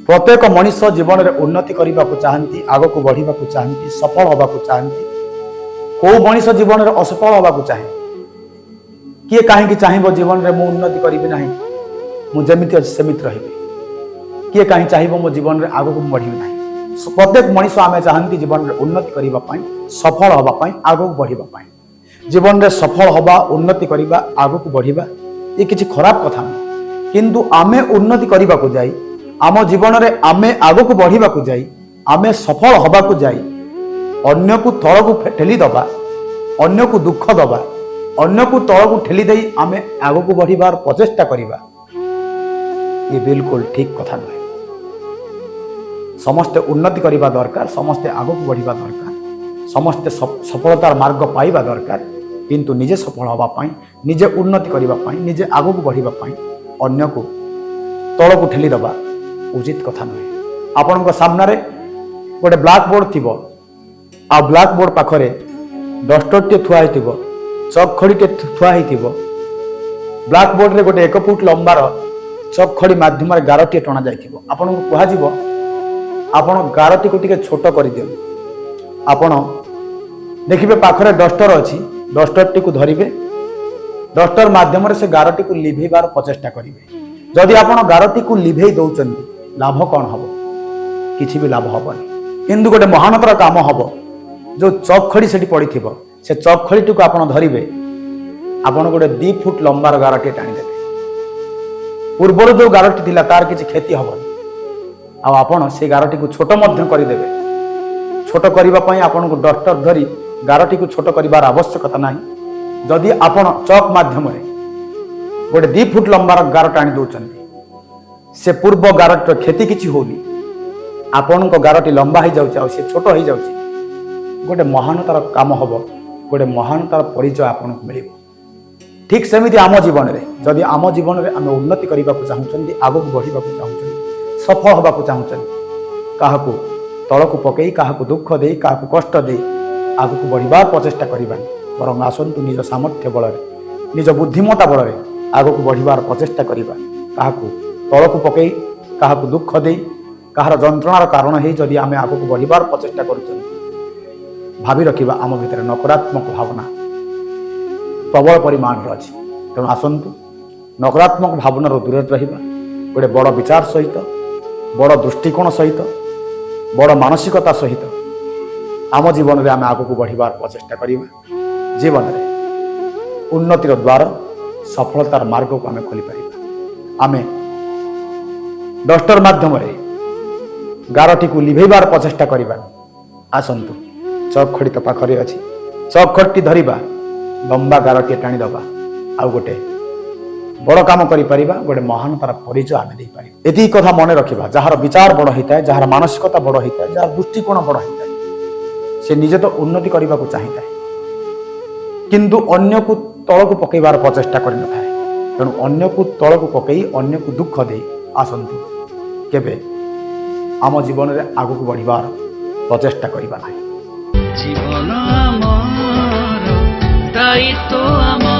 ପ୍ରତ୍ୟେକ ମଣିଷ ଜୀବନରେ ଉନ୍ନତି କରିବାକୁ ଚାହାନ୍ତି, ଆଗକୁ ବଢ଼ିବାକୁ ଚାହାନ୍ତି, ସଫଳ ହେବାକୁ ଚାହାନ୍ତି। କୋଉ ମଣିଷ ଜୀବନରେ ଅସଫଳ ହେବାକୁ ଚାହେଁ? କିଏ କାହିଁକି ଚାହିଁବ ଜୀବନରେ ମୁଁ ଉନ୍ନତି କରିବି ନାହିଁ, ମୁଁ ଯେମିତି ଅଛି ସେମିତି ରହିବି? କିଏ କାହିଁ ଚାହିଁବ ମୋ ଜୀବନରେ ଆଗକୁ ମୁଁ ବଢ଼ିବି ନାହିଁ? ପ୍ରତ୍ୟେକ ମଣିଷ ଆମେ ଚାହାନ୍ତି ଜୀବନରେ ଉନ୍ନତି କରିବା ପାଇଁ, ସଫଳ ହେବା ପାଇଁ, ଆଗକୁ ବଢ଼ିବା ପାଇଁ। ଜୀବନରେ ସଫଳ ହେବା, ଉନ୍ନତି କରିବା, ଆଗକୁ ବଢ଼ିବା ଏ କିଛି ଖରାପ କଥା ନୁହେଁ। କିନ୍ତୁ ଆମେ ଉନ୍ନତି କରିବାକୁ ଯାଇ, ଆମ ଜୀବନରେ ଆମେ ଆଗକୁ ବଢ଼ିବାକୁ ଯାଇ, ଆମେ ସଫଳ ହେବାକୁ ଯାଇ ଅନ୍ୟକୁ ତଳକୁ ଠେଲି ଦେବା, ଅନ୍ୟକୁ ଦୁଃଖ ଦେବା, ଅନ୍ୟକୁ ତଳକୁ ଠେଲି ଦେଇ ଆମେ ଆଗକୁ ବଢ଼ିବାର ପ୍ରଚେଷ୍ଟା କରିବା, ଇଏ ବିଲକୁଲ ଠିକ କଥା ନୁହେଁ। ସମସ୍ତେ ଉନ୍ନତି କରିବା ଦରକାର, ସମସ୍ତେ ଆଗକୁ ବଢ଼ିବା ଦରକାର, ସମସ୍ତେ ସଫଳତାର ମାର୍ଗ ପାଇବା ଦରକାର। କିନ୍ତୁ ନିଜେ ସଫଳ ହେବା ପାଇଁ, ନିଜେ ଉନ୍ନତି କରିବା ପାଇଁ, ନିଜେ ଆଗକୁ ବଢ଼ିବା ପାଇଁ ଅନ୍ୟକୁ ତଳକୁ ଠେଲି ଦେବା ଉଚିତ କଥା ନୁହେଁ। ଆପଣଙ୍କ ସାମ୍ନାରେ ଗୋଟେ ବ୍ଲାକ୍ ବୋର୍ଡ଼ ଥିବ ଆଉ ବ୍ଲାକ୍ ବୋର୍ଡ଼ ପାଖରେ ଡଷ୍ଟରଟିଏ ଥୁଆ ହେଇଥିବ, ଚକ୍ ଖଡ଼ିଟିଏ ଥୁଆ ହେଇଥିବ। ବ୍ଲାକ୍ ବୋର୍ଡ଼ରେ ଗୋଟେ 1 ଫୁଟ ଲମ୍ବାର ଚକ୍ ଖଡ଼ି ମାଧ୍ୟମରେ ଗାରଟିଏ ଟଣା ଯାଇଥିବ। ଆପଣଙ୍କୁ କୁହାଯିବ, ଆପଣ ଗାରଟିକୁ ଟିକେ ଛୋଟ କରିଦିଅନ୍ତୁ। ଆପଣ ଦେଖିବେ ପାଖରେ ଡଷ୍ଟର ଅଛି। ଡଷ୍ଟରଟିକୁ ଧରିବେ, ଡଷ୍ଟର ମାଧ୍ୟମରେ ସେ ଗାରଟିକୁ ଲିଭେଇବାର ପ୍ରଚେଷ୍ଟା କରିବେ। ଯଦି ଆପଣ ଗାରଟିକୁ ଲିଭେଇ ଦଉଛନ୍ତି, ଲାଭ କ'ଣ ହବ? କିଛି ବି ଲାଭ ହବନି। କିନ୍ତୁ ଗୋଟେ ମହାନତାର କାମ ହବ। ଯୋଉ ଚକ୍ ଖଡ଼ି ସେଠି ପଡ଼ିଥିବ, ସେ ଚକ୍ ଖଡ଼ିଟିକୁ ଆପଣ ଧରିବେ, ଆପଣ ଗୋଟେ 2 ଫୁଟ ଲମ୍ବାର ଗାରଟିଏ ଟାଣିଦେବେ। ପୂର୍ବରୁ ଯୋଉ ଗାରଟି ଥିଲା, ତାର କିଛି କ୍ଷତି ହବନି ଆଉ ଆପଣ ସେ ଗାରଟିକୁ ଛୋଟ ମଧ୍ୟ କରିଦେବେ। ଛୋଟ କରିବା ପାଇଁ ଆପଣଙ୍କୁ ଡଷ୍ଟର ଧରି ଗାରଟିକୁ ଛୋଟ କରିବାର ଆବଶ୍ୟକତା ନାହିଁ। ଯଦି ଆପଣ ଚକ୍ ମାଧ୍ୟମରେ ଗୋଟେ 2 ଫୁଟ ଲମ୍ବାର ଗାର ଟାଣି ଦେଉଛନ୍ତି, ସେ ପୂର୍ବ ଗାରଟିର କ୍ଷତି କିଛି ହଉନି। ଆପଣଙ୍କ ଗାରଟି ଲମ୍ବା ହେଇଯାଉଛି ଆଉ ସେ ଛୋଟ ହେଇଯାଉଛି। ଗୋଟେ ମହାନତାର କାମ ହବ, ଗୋଟେ ମହାନତାର ପରିଚୟ ଆପଣଙ୍କୁ ମିଳିବ। ଠିକ୍ ସେମିତି ଆମ ଜୀବନରେ, ଯଦି ଆମ ଜୀବନରେ ଆମେ ଉନ୍ନତି କରିବାକୁ ଚାହୁଁଛନ୍ତି, ଆଗକୁ ବଢ଼ିବାକୁ ଚାହୁଁଛନ୍ତି, ସଫଳ ହେବାକୁ ଚାହୁଁଛନ୍ତି, କାହାକୁ ତଳକୁ ପକେଇ, କାହାକୁ ଦୁଃଖ ଦେଇ, କାହାକୁ କଷ୍ଟ ଦେଇ ଆଗକୁ ବଢ଼ିବାର ପ୍ରଚେଷ୍ଟା କରିବାନି। ବରଂ ଆସନ୍ତୁ, ନିଜ ସାମର୍ଥ୍ୟ ବଳରେ, ନିଜ ବୁଦ୍ଧିମତା ବଳରେ ଆଗକୁ ବଢ଼ିବାର ପ୍ରଚେଷ୍ଟା କରିବା। କାହାକୁ ତଳକୁ ପକେଇ, କାହାକୁ ଦୁଃଖ ଦେଇ, କାହାର ଯନ୍ତ୍ରଣାର କାରଣ ହେଇ ଯଦି ଆମେ ଆଗକୁ ବଢ଼ିବାର ପ୍ରଚେଷ୍ଟା କରୁଛନ୍ତି, ଭାବି ରଖିବା ଆମ ଭିତରେ ନକାରାତ୍ମକ ଭାବନା ପ୍ରବଳ ପରିମାଣର ଅଛି। ତେଣୁ ଆସନ୍ତୁ, ନକାରାତ୍ମକ ଭାବନାରୁ ଦୂରରେ ରହିବା। ଗୋଟେ ବଡ଼ ବିଚାର ସହିତ, ବଡ଼ ଦୃଷ୍ଟିକୋଣ ସହିତ, ବଡ଼ ମାନସିକତା ସହିତ ଆମ ଜୀବନରେ ଆମେ ଆଗକୁ ବଢ଼ିବାର ପ୍ରଚେଷ୍ଟା କରିବା। ଜୀବନରେ ଉନ୍ନତିର ଦ୍ୱାର, ସଫଳତାର ମାର୍ଗକୁ ଆମେ ଖୋଲିପାରିବା। ଆମେ ଡଷ୍ଟର ମାଧ୍ୟମରେ ଗାରଟିକୁ ଲିଭେଇବାର ପ୍ରଚେଷ୍ଟା କରିବା। ଆସନ୍ତୁ, ଚକ୍ ଖଡ଼ି ତ ପାଖରେ ଅଛି, ଚକ୍ ଖଡ଼ିଟି ଧରିବା, ଲମ୍ବା ଗାରଟିଏ ଟାଣିଦେବା ଆଉ ଗୋଟେ ବଡ଼ କାମ କରିପାରିବା, ଗୋଟେ ମହାନତାର ପରିଚୟ ଆମେ ଦେଇପାରିବା। ଏତିକି କଥା ମନେ ରଖିବା, ଯାହାର ବିଚାର ବଡ଼ ହେଇଥାଏ, ଯାହାର ମାନସିକତା ବଡ଼ ହେଇଥାଏ, ଯାହାର ଦୃଷ୍ଟିକୋଣ ବଡ଼ ହେଇଥାଏ, ସେ ନିଜେ ତ ଉନ୍ନତି କରିବାକୁ ଚାହିଁଥାଏ, କିନ୍ତୁ ଅନ୍ୟକୁ ତଳକୁ ପକେଇବାର ପ୍ରଚେଷ୍ଟା କରିନଥାଏ। ତେଣୁ ଅନ୍ୟକୁ ତଳକୁ ପକେଇ, ଅନ୍ୟକୁ ଦୁଃଖ ଦେଇ ଆସନ୍ତୁ କେବେ ଆମ ଜୀବନରେ ଆଗକୁ ବଢ଼ିବାର ପ୍ରଚେଷ୍ଟା କରିବା ନାହିଁ। ଜୀବନ ଆମର, ଦାୟିତ୍ୱ ଆମର।